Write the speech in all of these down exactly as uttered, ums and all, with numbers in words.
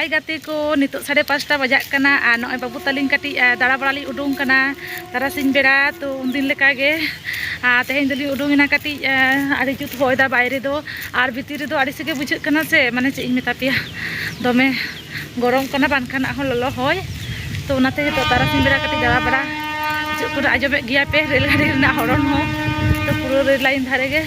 ᱦᱟᱭ ᱜᱟᱛᱮ ᱠᱚ, ᱱᱤᱛᱚᱜ ᱥᱟᱲᱮ ᱯᱟᱸᱪᱴᱟ ᱵᱟᱡᱟᱜ ᱠᱟᱱᱟ ᱟᱨ ᱱᱚᱜᱼᱚᱭ ᱵᱟᱹᱵᱩ ᱛᱟᱹᱞᱤᱧ ᱠᱟᱹᱴᱤᱡ, ᱮ, ᱫᱟᱬᱟ ᱵᱟᱲᱟ ᱞᱤᱧ ᱩᱰᱩᱝ ᱠᱟᱱᱟ ᱛᱟᱨᱟᱥᱤᱧ ᱵᱮᱲᱟ᱾ ᱛᱚ ᱩᱱᱫᱤᱱ ᱞᱮᱠᱟᱜᱮ, ᱟᱨ ᱛᱮᱦᱮᱧ ᱫᱚᱞᱤᱧ ᱩᱰᱩᱝ ᱮᱱᱟ ᱠᱟᱹᱴᱤᱡ, ᱮ, ᱟᱹᱰᱤ ᱡᱩᱛ ᱦᱚᱭ ᱫᱟ ᱵᱟᱭᱨᱮ ᱫᱚ, ᱟᱨ ᱵᱷᱤᱛᱤᱨ ᱨᱮᱫᱚ ᱟᱹᱲᱤᱥ ᱜᱮ ᱵᱩᱡᱷᱟᱹᱜ ᱠᱟᱱᱟ ᱥᱮ, ᱢᱟᱱᱮ ᱪᱮᱫ ᱤᱧ ᱢᱮᱛᱟ ᱯᱮᱭᱟ, ᱫᱚᱢᱮ ᱜᱚᱨᱚᱢ ᱠᱟᱱᱟ, ᱵᱟᱝᱠᱷᱟᱱ ᱟᱨᱦᱚᱸ ᱞᱚᱞᱚ ᱦᱚᱭ᱾ ᱛᱚ ᱚᱱᱟᱛᱮ ᱱᱤᱛᱚᱜ ᱛᱟᱨᱟᱥᱤᱧ ᱵᱮᱲᱟ ᱠᱟᱹᱴᱤᱡ ᱫᱟᱬᱟ ᱵᱟᱲᱟ, ᱪᱮᱫ ᱠᱚᱨᱮ ᱟᱸᱡᱚᱢᱮᱫ ᱜᱮᱭᱟ ᱯᱮ ᱨᱮᱹᱞ ᱜᱟᱹᱰᱤ ᱨᱮᱱᱟᱜ ᱦᱚᱨᱚᱱ ᱦᱚᱸ᱾ ᱛᱚ ᱯᱩᱨᱟᱹ ᱨᱮᱹᱞ ᱞᱟᱭᱤᱱ ᱫᱷᱟᱨᱮ ᱜᱮ᱾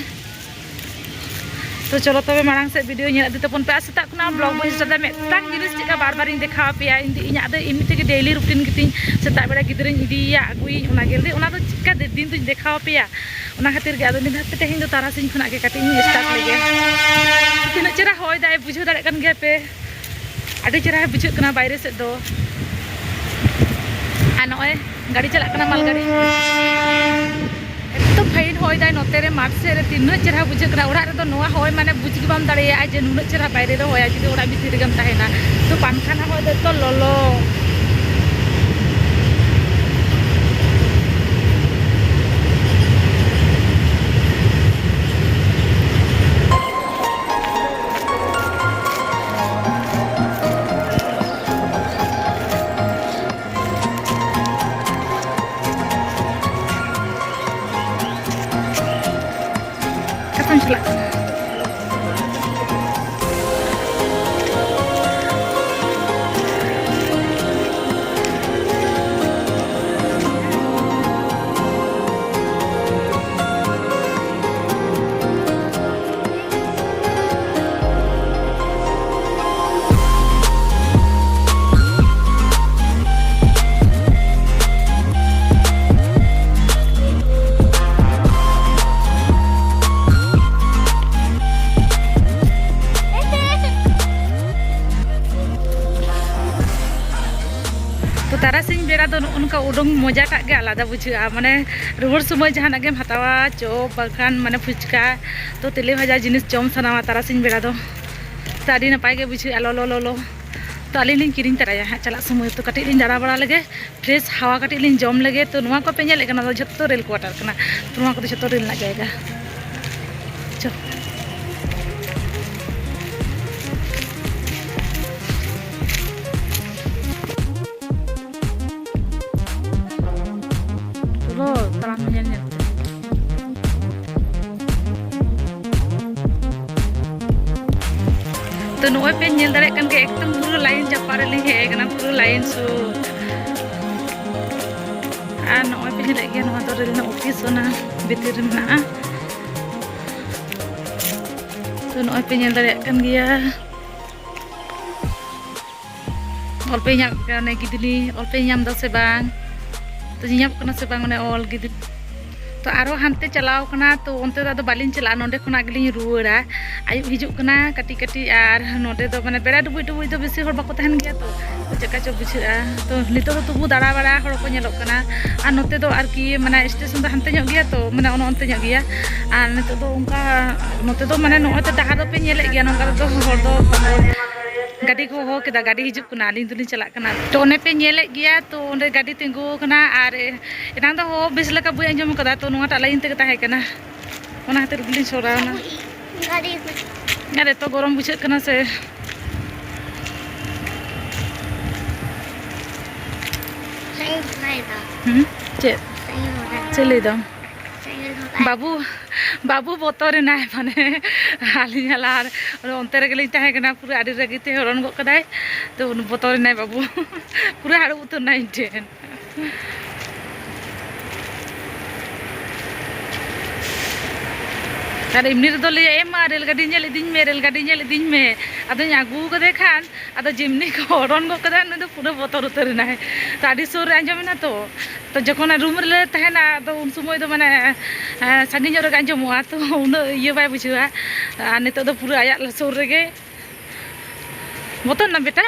ᱛᱚ ᱪᱚᱞᱚ ᱛᱚᱵᱮ ᱢᱟᱲᱟᱝ ᱥᱮᱫ ᱵᱷᱤᱰᱤᱭᱳ ᱧᱮᱞ ᱤᱫᱤ ᱛᱟᱵᱚᱱ ᱯᱮ᱾ ᱟᱨ ᱥᱮᱛᱟᱜ ᱠᱷᱚᱱᱟᱜ ᱵᱞᱚᱜ ᱵᱟᱹᱧ ᱥᱴᱟᱨᱴ ᱫᱟ, ᱢᱤᱫᱴᱟᱝ ᱡᱤᱱᱤᱥ ᱪᱮᱫᱠᱟ ᱵᱟᱨ ᱵᱟᱨᱤᱧ ᱫᱮᱠᱷᱟᱣ ᱟᱯᱮᱭᱟ᱾ ᱤᱧ ᱫᱚ, ᱤᱧᱟᱹᱜ ᱫᱚ ᱮᱢᱱᱤ ᱛᱮᱜᱮ ᱰᱮᱭᱞᱤ ᱨᱩᱴᱤᱱ ᱜᱮᱛᱤᱧ, ᱥᱮᱛᱟᱜ ᱵᱮᱲᱟ ᱜᱤᱫᱽᱨᱟᱹᱧ ᱤᱫᱤᱭᱮᱭᱟ, ᱟᱹᱜᱩᱭᱤᱧ, ᱚᱱᱟ ᱜᱮ᱾ ᱚᱱᱟ ᱫᱚ ᱪᱮᱫᱠᱟ ᱫᱤᱱ ᱫᱤᱱ ᱫᱩᱧ ᱫᱮᱠᱷᱟᱣ ᱟᱯᱮᱭᱟ, ᱚᱱᱟ ᱠᱷᱟᱹᱛᱤᱨ ᱜᱮ᱾ ᱟᱫᱚ ᱱᱤᱛ ᱫᱷᱟᱹᱵᱤᱡ ᱛᱮᱦᱮᱧ ᱫᱚ ᱛᱟᱨᱟᱥᱤᱧ ᱠᱷᱚᱱᱟᱜ ᱜᱮ ᱠᱟᱹᱴᱤᱡ ᱤᱧ ᱥᱴᱟᱨᱴ ᱞᱮᱜᱮ᱾ ᱛᱤᱱᱟᱹᱜ ᱪᱮᱦᱨᱟ ᱦᱚᱭ ᱫᱟᱭ, ᱵᱩᱡᱷᱟᱹᱣ ᱫᱟᱲᱮᱭᱟᱜ ᱠᱟᱱ ᱜᱮᱭᱟ ᱯᱮ, ᱟᱹᱰᱤ ᱪᱮᱦᱨᱟ ᱵᱩᱡᱷᱟᱹᱜ ᱠᱟᱱᱟ ᱵᱟᱭᱨᱮ ᱥᱮᱫ ᱫᱚ᱾ ᱟᱨ ᱱᱚᱜᱼᱚᱭ ᱜᱟᱹᱰᱤ ᱪᱟᱞᱟᱜ ᱠᱟᱱᱟ, ᱢᱟᱞ ᱜᱟᱹᱰᱤ᱾ ᱮᱛᱚ ᱯᱷᱟᱭᱤᱱ ᱦᱚᱭ ᱫᱟᱭ ᱱᱚᱛᱮ ᱨᱮ, ᱢᱟᱴᱷ ᱥᱮᱫ ᱨᱮ ᱛᱤᱱᱟᱹᱜ ᱪᱮᱦᱨᱟ ᱵᱩᱡᱷᱟᱹᱜ ᱠᱟᱱᱟ᱾ ᱚᱲᱟᱜ ᱨᱮᱫᱚ ᱱᱚᱣᱟ ᱦᱚᱭ ᱢᱟᱱᱮ ᱵᱩᱡᱽ ᱜᱮ ᱵᱟᱢ ᱫᱟᱲᱮᱭᱟᱜᱼᱟ ᱡᱮ ᱱᱩᱱᱟᱹᱜ ᱪᱮᱦᱨᱟ ᱵᱟᱭᱨᱮ ᱨᱮ ᱦᱚᱭᱟ ᱡᱩᱫᱤ ᱚᱲᱟᱜ ᱵᱷᱤᱛᱤᱨ ᱨᱮᱜᱮᱢ ᱛᱟᱦᱮᱱᱟ᱾ ᱛᱚ ᱯᱟᱝᱠᱷᱟ ᱨᱮᱱᱟᱜ ᱦᱚᱭ ᱫᱚ ᱮᱛᱚ ᱞᱚᱞᱚ᱾ ᱠᱟᱛᱷᱟᱢ ᱪᱟᱞᱟᱜ ᱠᱟᱱᱟ᱾ ᱛᱚ ᱛᱟᱨᱟᱥᱤᱧ ᱵᱮᱲᱟ ᱫᱚ ᱱᱚᱜᱼᱚ ᱱᱚᱝᱠᱟ ᱩᱰᱩᱝ ᱢᱚᱡᱟᱴᱟᱜ ᱜᱮ ᱟᱞᱟᱫᱟ ᱵᱩᱡᱷᱟᱹᱜᱼᱟ᱾ ᱢᱟᱱᱮ ᱨᱩᱣᱟᱹᱲ ᱥᱚᱢᱚᱭ ᱡᱟᱦᱟᱱᱟᱜ ᱜᱮᱢ ᱦᱟᱛᱟᱣᱟ, ᱪᱚᱯ ᱵᱟᱝᱠᱷᱟᱱ ᱢᱟᱱᱮ ᱯᱷᱩᱪᱠᱟ, ᱛᱚ ᱛᱮᱞᱮ ᱵᱷᱟᱡᱟ ᱡᱤᱱᱤᱥ ᱡᱚᱢ ᱥᱟᱱᱟᱣᱟ ᱛᱟᱨᱟᱥᱤᱧ ᱵᱮᱲᱟ ᱫᱚ᱾ ᱛᱚ ᱟᱹᱰᱤ ᱱᱟᱯᱟᱭ ᱜᱮ ᱵᱩᱡᱷᱟᱹᱜᱼᱟ ᱞᱚᱞᱚ ᱞᱚᱞᱚ᱾ ᱛᱚ ᱟᱹᱞᱤᱧ ᱞᱤᱧ ᱠᱤᱨᱤᱧ ᱛᱚᱨᱟᱭᱟ ᱦᱟᱸᱜ ᱪᱟᱞᱟᱜ ᱥᱚᱢᱚᱭ᱾ ᱛᱚ ᱠᱟᱹᱴᱤᱡ ᱞᱤᱧ ᱫᱟᱬᱟ ᱵᱟᱲᱟ ᱞᱮᱜᱮ, ᱯᱷᱨᱮᱥ ᱦᱟᱣᱟ ᱠᱟᱹᱴᱤᱡ ᱞᱤᱧ ᱡᱚᱢ ᱞᱮᱜᱮ᱾ ᱛᱚ ᱱᱚᱣᱟ ᱠᱚᱯᱮ ᱧᱮᱞᱮᱫ ᱠᱟᱱᱟ, ᱱᱚᱣᱟ ᱫᱚ ᱡᱷᱚᱛᱚ ᱨᱮᱞ ᱠᱳᱣᱟᱴᱟᱨ ᱠᱟᱱᱟ᱾ ᱛᱚ ᱱᱚᱣᱟ ᱠᱚᱫᱚ ᱡᱷᱚᱛᱚ ᱨᱮᱞ ᱨᱮᱱᱟᱜ ᱡᱟᱭᱜᱟ᱾ ᱪᱚ᱾ ᱛᱚ ᱱᱚᱜᱼᱚᱭ ᱯᱮ ᱧᱮᱞ ᱫᱟᱲᱮᱭᱟᱜ ᱠᱟᱱ ᱜᱮᱭᱟ, ᱮᱠᱫᱚᱢ ᱯᱩᱨᱟᱹ line ᱡᱟᱯᱟᱜ ᱨᱮᱞᱤᱧ ᱦᱮᱡ ᱟᱠᱟᱱᱟ, ᱯᱩᱨᱟᱹ line ᱥᱩᱨ᱾ ᱟᱨ ᱱᱚᱜᱼᱚᱭ ᱯᱮ ᱧᱮᱞᱮᱫ ᱜᱮᱭᱟ, ᱱᱚᱣᱟ ᱫᱚ ᱨᱮᱞ ᱨᱮᱱᱟᱜ office ᱚᱱᱟ ᱵᱷᱤᱛᱤᱨ ᱨᱮ ᱢᱮᱱᱟᱜᱼᱟ᱾ ᱛᱚ ᱱᱚᱜᱼᱚᱭ ᱯᱮ ᱧᱮᱞ ᱫᱟᱲᱮᱭᱟᱜ ᱠᱟᱱ ᱜᱮᱭᱟ, ᱚᱞ ᱯᱮ ᱧᱟᱢ ᱠᱟᱱᱟ ᱚᱱᱮ ᱜᱤᱫᱽᱱᱤ, ᱚᱞ ᱯᱮ ᱧᱟᱢ ᱮᱫᱟ ᱥᱮ ᱵᱟᱝ? ᱛᱚ ᱧᱮᱧᱟᱢᱚᱜ ᱠᱟᱱᱟ ᱥᱮ ᱵᱟᱝ ᱚᱱᱮ ᱚᱞ ᱜᱤᱫᱽᱱᱤ? ᱛᱚ ᱟᱨᱦᱚᱸ ᱦᱟᱱᱛᱮ ᱪᱟᱞᱟᱣ ᱠᱟᱱᱟ, ᱛᱚ ᱚᱱᱛᱮ ᱫᱚ ᱟᱫᱚ ᱵᱟᱹᱞᱤᱧ ᱪᱟᱞᱟᱜᱼᱟ, ᱱᱚᱸᱰᱮ ᱠᱷᱚᱱᱟᱜ ᱜᱮᱞᱤᱧ ᱨᱩᱣᱟᱹᱲᱟ᱾ ᱟᱹᱭᱩᱵ ᱦᱤᱡᱩᱜ ᱠᱟᱱᱟ ᱠᱟᱹᱴᱤᱡ ᱠᱟᱹᱴᱤᱡ, ᱟᱨ ᱱᱚᱸᱰᱮ ᱫᱚ ᱢᱟᱱᱮ ᱵᱮᱲᱟ ᱰᱩᱵᱩᱡ ᱰᱩᱵᱩᱡ ᱫᱚ ᱵᱮᱥᱤ ᱦᱚᱲ ᱵᱟᱠᱚ ᱛᱟᱦᱮᱱ ᱜᱮᱭᱟ, ᱛᱚ ᱪᱮᱫᱠᱟ ᱪᱚ ᱵᱩᱡᱷᱟᱹᱜᱼᱟ᱾ ᱛᱚ ᱱᱤᱛᱚᱜ ᱫᱚ ᱛᱚᱵᱩ ᱫᱟᱬᱟ ᱵᱟᱲᱟ ᱦᱚᱲ ᱠᱚ ᱧᱮᱞᱚᱜ ᱠᱟᱱᱟ᱾ ᱟᱨ ᱱᱚᱛᱮ ᱫᱚ ᱟᱨᱠᱤ ᱢᱟᱱᱮ station ᱫᱚ ᱦᱟᱱᱛᱮ ᱧᱚᱜ ᱜᱮᱭᱟ, ᱛᱚ ᱢᱟᱱᱮ ᱚᱱᱮ ᱚᱱᱛᱮ ᱧᱚᱜ ᱜᱮᱭᱟ᱾ ᱟᱨ ᱱᱤᱛᱚᱜ ᱫᱚ ᱚᱱᱠᱟ ᱱᱚᱛᱮ ᱫᱚ ᱢᱟᱱᱮ ᱱᱚᱜᱼᱚᱭ ᱛᱚ ᱰᱟᱦᱟᱨ ᱫᱚᱯᱮ ᱧᱮᱞᱮᱫ ᱜᱮᱭᱟ, ᱱᱚᱝᱠᱟ ᱛᱮᱫᱚ ᱦᱚᱲ ᱫᱚ ᱵᱟᱠᱚ, ᱜᱟᱹᱰᱤ ᱠᱚ ᱦᱚᱦᱚ ᱠᱮᱫᱟ, ᱜᱟᱹᱰᱤ ᱦᱤᱡᱩᱜ ᱠᱟᱱᱟ, ᱟᱹᱞᱤᱧ ᱫᱚᱞᱤᱧ ᱪᱟᱞᱟᱜ ᱠᱟᱱᱟ᱾ ᱛᱚ ᱚᱱᱮ ᱯᱮ ᱧᱮᱞᱮᱫ ᱜᱮᱭᱟ, ᱛᱚ ᱚᱸᱰᱮ ᱜᱟᱹᱰᱤ ᱛᱤᱸᱜᱩ ᱟᱠᱟᱱᱟ᱾ ᱟᱨ ᱮᱱᱟᱝ ᱫᱚ ᱦᱚᱦᱚ ᱵᱮᱥ ᱞᱮᱠᱟ ᱵᱟᱹᱧ ᱟᱸᱡᱚᱢ ᱠᱟᱫᱟ, ᱛᱚ ᱱᱚᱣᱟᱴᱟᱜ line ᱛᱮᱜᱮ ᱛᱟᱦᱮᱸ ᱠᱟᱱᱟ, ᱚᱱᱟ ᱠᱷᱟᱹᱛᱤᱨ ᱜᱮᱞᱤᱧ ᱥᱚᱨᱟᱣᱱᱟ᱾ ᱜᱟᱹᱰᱤ ᱟᱨ ᱮᱛᱚ ᱜᱚᱨᱚᱢ ᱵᱩᱡᱷᱟᱹᱜ ᱠᱟᱱᱟ ᱥᱮ᱾ ᱥᱟᱭᱤᱱ ᱫᱷᱚᱨᱟᱭ ᱫᱟ᱾ ᱦᱩᱸ? ᱪᱮᱫ? ᱥᱟᱭᱤᱱ ᱫᱷᱚᱨᱟᱭ᱾ ᱪᱮᱫ ᱞᱟᱹᱭ ᱫᱟᱢ? ᱥᱟᱭᱤᱱ ᱫᱷᱚᱨᱟᱭ᱾ ᱵᱟᱹᱵᱩ, ᱵᱟᱹᱵᱩ ᱵᱚᱛᱚᱨ ᱮᱱᱟᱭ, ᱢᱟᱱᱮ ᱟᱹᱞᱤᱧ ᱦᱚᱞᱟ ᱟᱨ ᱚᱱᱛᱮ ᱨᱮᱜᱮᱞᱤᱧ ᱛᱟᱦᱮᱸ ᱠᱟᱱᱟ, ᱯᱩᱨᱟᱹ ᱟᱹᱰᱤ ᱨᱟᱹᱜᱤ ᱛᱮ ᱦᱚᱨᱚᱱ ᱜᱚᱫ ᱠᱟᱫᱟᱭ, ᱛᱚ ᱩᱱᱤ ᱵᱚᱛᱚᱨ ᱮᱱᱟᱭ ᱵᱟᱹᱵᱩ᱾ ᱯᱩᱨᱟᱹ ᱦᱟᱹᱲᱩᱵ ᱩᱛᱟᱹᱨ ᱮᱱᱟᱭ ᱤᱧ ᱴᱷᱮᱱ᱾ ᱟᱨ ᱮᱢᱱᱤ ᱨᱮᱫᱚ ᱞᱟᱹᱭᱟ, "ᱮ ᱢᱟ, ᱨᱮᱹᱞ ᱜᱟᱹᱰᱤ ᱧᱮᱞ ᱤᱫᱤᱧ ᱢᱮ, ᱨᱮᱹᱞ ᱜᱟᱹᱰᱤ ᱧᱮᱞ ᱤᱫᱤᱧ ᱢᱮ, ᱟᱫᱚᱧ ᱟᱹᱜᱩ ᱠᱟᱫᱮ ᱠᱷᱟᱱ", ᱟᱫᱚ ᱡᱮᱢᱱᱤ ᱠᱚ ᱦᱚᱨᱚᱱ ᱜᱚᱫ ᱠᱟᱫᱟ, ᱩᱱᱤ ᱫᱚ ᱯᱩᱨᱟᱹ ᱵᱚᱛᱚᱨ ᱩᱛᱟᱹᱨ ᱮᱱᱟᱭ᱾ ᱛᱚ ᱟᱹᱰᱤ ᱥᱩᱨ ᱨᱮ ᱟᱸᱡᱚᱢ ᱮᱱᱟ ᱛᱚ, ᱛᱚ ᱡᱚᱠᱷᱚᱱ room ᱨᱮᱞᱮ ᱛᱟᱦᱮᱱᱟ, ᱟᱫᱚ ᱩᱱ ᱥᱚᱢᱚᱭ ᱫᱚ ᱢᱟᱱᱮ, ᱮᱸ, ᱥᱟᱺᱜᱤᱧ ᱧᱚᱜ ᱨᱮᱜᱮ ᱟᱸᱡᱚᱢᱚᱜᱼᱟ, ᱛᱚ ᱩᱱᱟᱹᱜ ᱤᱭᱟᱹ ᱵᱟᱭ ᱵᱩᱡᱷᱟᱹᱣᱟ᱾ ᱟᱨ ᱱᱤᱛᱚᱜ ᱫᱚ ᱯᱩᱨᱟᱹ ᱟᱭᱟᱜ ᱥᱩᱨ ᱨᱮᱜᱮ᱾ ᱵᱚᱛᱚᱨ ᱮᱱᱟᱢ ᱵᱮᱴᱟ?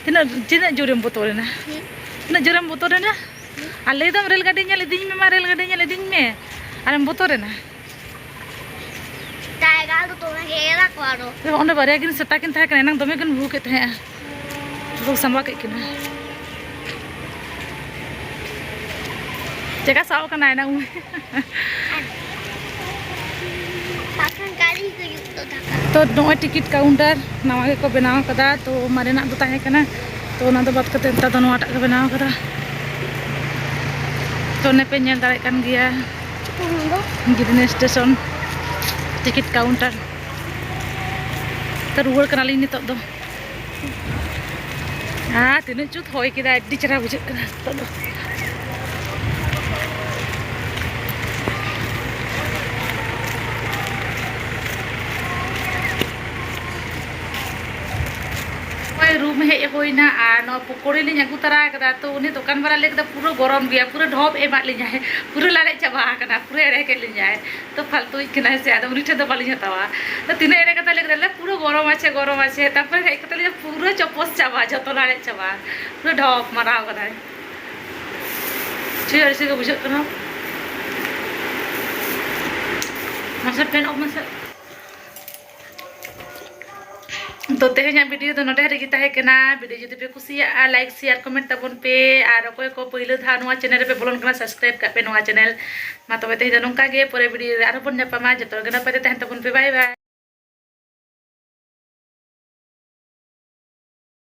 ᱛᱤᱱᱟᱹᱜ, ᱛᱤᱱᱟᱹᱜ ᱡᱳᱨᱮᱢ ᱵᱚᱛᱚᱨ ᱮᱱᱟ? ᱛᱤᱱᱟᱹᱜ ᱡᱳᱨᱮᱢ ᱵᱚᱛᱚᱨ ᱮᱱᱟ? ᱟᱨ ᱞᱟᱹᱭ ᱫᱟᱢ, "ᱨᱮᱹᱞ ᱜᱟᱹᱰᱤ ᱧᱮᱞ ᱤᱫᱤᱧ ᱢᱮ ᱢᱟ, ᱨᱮᱹᱞ ᱜᱟᱹᱰᱤ ᱧᱮᱞ ᱤᱫᱤᱧ ᱢᱮ", ᱟᱨᱮᱢ ᱵᱚᱛᱚᱨ ᱮᱱᱟ? ᱴᱟᱭᱜᱟᱨ ᱫᱚ ᱫᱚᱢᱮ ᱜᱮ ᱮᱨᱟ ᱠᱚ ᱟᱨᱚ᱾ ᱚᱸᱰᱮ ᱵᱟᱨᱭᱟ ᱠᱤᱱ ᱥᱮᱛᱟ ᱠᱤᱱ ᱛᱟᱦᱮᱸ ᱠᱟᱱᱟ, ᱮᱱᱟᱝ ᱫᱚᱢᱮ ᱠᱤᱱ ᱵᱷᱩ ᱠᱮᱫ ᱛᱟᱦᱮᱸᱜᱼᱟ᱾ ᱵᱟᱠᱚ ᱥᱟᱢᱵᱟᱣ ᱠᱮᱫ ᱠᱤᱱᱟ᱾ ᱪᱮᱠᱟ ᱥᱟᱵ ᱠᱟᱱᱟ ᱮᱱᱟᱝ ᱩᱱᱤ? ᱵᱟᱠᱷᱟᱱ ᱜᱟᱹᱲᱤ ᱦᱩᱭᱩᱜ ᱫᱚ ᱫᱷᱟᱠᱟ᱾ ᱛᱚ ᱱᱚᱜᱼᱚᱭ ᱴᱤᱠᱤᱴ ᱠᱟᱣᱩᱱᱴᱟᱨ ᱱᱟᱣᱟ ᱜᱮᱠᱚ ᱵᱮᱱᱟᱣ ᱠᱟᱫᱟ, ᱛᱚ ᱢᱟᱨᱮᱱᱟᱜ ᱫᱚ ᱛᱟᱦᱮᱸ ᱠᱟᱱᱟ, ᱛᱚ ᱚᱱᱟ ᱫᱚ ᱵᱟᱫ ᱠᱟᱛᱮ ᱱᱮᱛᱟᱨ ᱫᱚ ᱱᱚᱣᱟᱴᱟᱜ ᱠᱚ ᱵᱮᱱᱟᱣ ᱠᱟᱫᱟ᱾ ᱛᱚ ᱚᱱᱮ ᱯᱮ ᱧᱮᱞ ᱫᱟᱲᱮᱭᱟᱜ ᱠᱟᱱ ᱜᱮᱭᱟ, ᱚᱱᱟ ᱫᱚ ᱜᱤᱫᱽᱱᱤ ᱥᱴᱮᱥᱚᱱ ᱴᱤᱠᱤᱴ ᱠᱟᱣᱩᱱᱴᱟᱨ᱾ ᱛᱚ ᱨᱩᱣᱟᱹᱲ ᱠᱟᱱᱟᱞᱤᱧ ᱱᱤᱛᱚᱜ ᱫᱚ᱾ ᱟᱨ ᱛᱤᱱᱟᱹᱜ ᱡᱩᱛ ᱦᱚᱭ ᱠᱮᱫᱟ, ᱟᱹᱰᱤ ᱪᱮᱦᱨᱟ ᱵᱩᱡᱷᱟᱹᱜ ᱠᱟᱱᱟ ᱱᱤᱛᱚᱜ ᱫᱚ᱾ ᱱᱚᱜᱼᱚᱭ ᱨᱩᱢ ᱦᱮᱡ ᱦᱩᱭᱱᱟ ᱟᱨ ᱱᱚᱣᱟ ᱯᱚᱠᱳᱲᱤ ᱞᱤᱧ ᱟᱹᱜᱩ ᱛᱟᱨᱟ ᱟᱠᱟᱫᱟ᱾ ᱛᱚ ᱩᱱᱤ ᱫᱚᱠᱟᱱ ᱵᱟᱞᱟ ᱞᱟᱹᱭ ᱠᱮᱫᱟ ᱯᱩᱨᱟᱹ ᱜᱚᱨᱚᱢ ᱜᱮᱭᱟ, ᱯᱩᱨᱟᱹ ᱰᱷᱚᱯ ᱮᱢᱟᱫ ᱞᱤᱧᱟᱭ, ᱯᱩᱨᱟᱹ ᱞᱟᱲᱮᱡ ᱪᱟᱵᱟ ᱟᱠᱟᱱᱟ, ᱯᱩᱨᱟᱹ ᱮᱲᱮ ᱠᱮᱫ ᱞᱤᱧᱟᱭ᱾ ᱛᱚ ᱯᱷᱟᱞᱛᱩᱭᱤᱡ ᱠᱟᱱᱟᱭ ᱥᱮ, ᱟᱫᱚ ᱩᱱᱤ ᱴᱷᱮᱱ ᱫᱚ ᱵᱟᱹᱞᱤᱧ ᱦᱟᱛᱟᱣᱟ᱾ ᱛᱚ ᱛᱤᱱᱟᱹᱜ ᱮᱲᱮ ᱠᱟᱛᱷᱟ ᱞᱟᱹᱭ ᱠᱮᱫᱟ, ᱞᱟᱹᱭ ᱯᱩᱨᱟᱹ ᱜᱚᱨᱚᱢ ᱟᱪᱷᱮ, ᱜᱚᱨᱚᱢ ᱟᱪᱷᱮ᱾ ᱛᱟᱨᱯᱚᱨᱮ ᱦᱮᱡ ᱠᱟᱛᱮ ᱞᱟᱹᱭ ᱯᱩᱨᱟᱹ ᱪᱚᱯᱚᱥ ᱪᱟᱵᱟ, ᱡᱚᱛᱚ ᱞᱟᱲᱮᱡ ᱪᱟᱵᱟ, ᱯᱩᱨᱟᱹ ᱰᱷᱚᱯ ᱢᱟᱨᱟᱣ ᱠᱟᱫᱟᱭ᱾ ᱪᱮᱫ ᱟᱹᱲᱤᱥ ᱜᱮ ᱵᱩᱡᱷᱟᱹᱜ ᱠᱟᱱᱟ᱾ ᱢᱟᱥᱮ fan off ᱢᱮᱥᱮ᱾ ᱛᱚ ᱛᱮᱦᱮᱧᱟᱜ video ᱫᱚ ᱱᱚᱰᱮ ᱦᱟᱹᱨᱤᱡ ᱜᱮ ᱛᱟᱦᱮᱸ ᱠᱟᱱᱟ᱾ Video ᱡᱩᱫᱤ ᱯᱮ ᱠᱩᱥᱤᱭᱟᱜᱼᱟ, like, share, comment ᱛᱟᱵᱚᱱ ᱯᱮ᱾ ᱟᱨ ᱚᱠᱚᱭ ᱠᱚ ᱯᱳᱭᱞᱳ ᱫᱷᱟᱣ ᱱᱚᱣᱟ channel ᱨᱮᱯᱮ ᱵᱚᱞᱚᱱ ᱠᱟᱱᱟ, subscribe ᱠᱟᱜ ᱯᱮ ᱱᱚᱣᱟ channel᱾ ᱢᱟ ᱛᱚᱵᱮ ᱛᱮᱦᱮᱧ ᱫᱚ ᱱᱚᱝᱠᱟ ᱜᱮ, ᱯᱚᱨᱮ video ᱨᱮ ᱟᱨᱦᱚᱸ ᱵᱚᱱ ᱧᱟᱯᱟᱢᱟ᱾ ᱡᱚᱛᱚ ᱦᱚᱲ ᱜᱮ ᱱᱟᱯᱟᱭ ᱛᱮ ᱛᱟᱦᱮᱱ ᱛᱟᱵᱚᱱ ᱯᱮ᱾ Bye bye᱾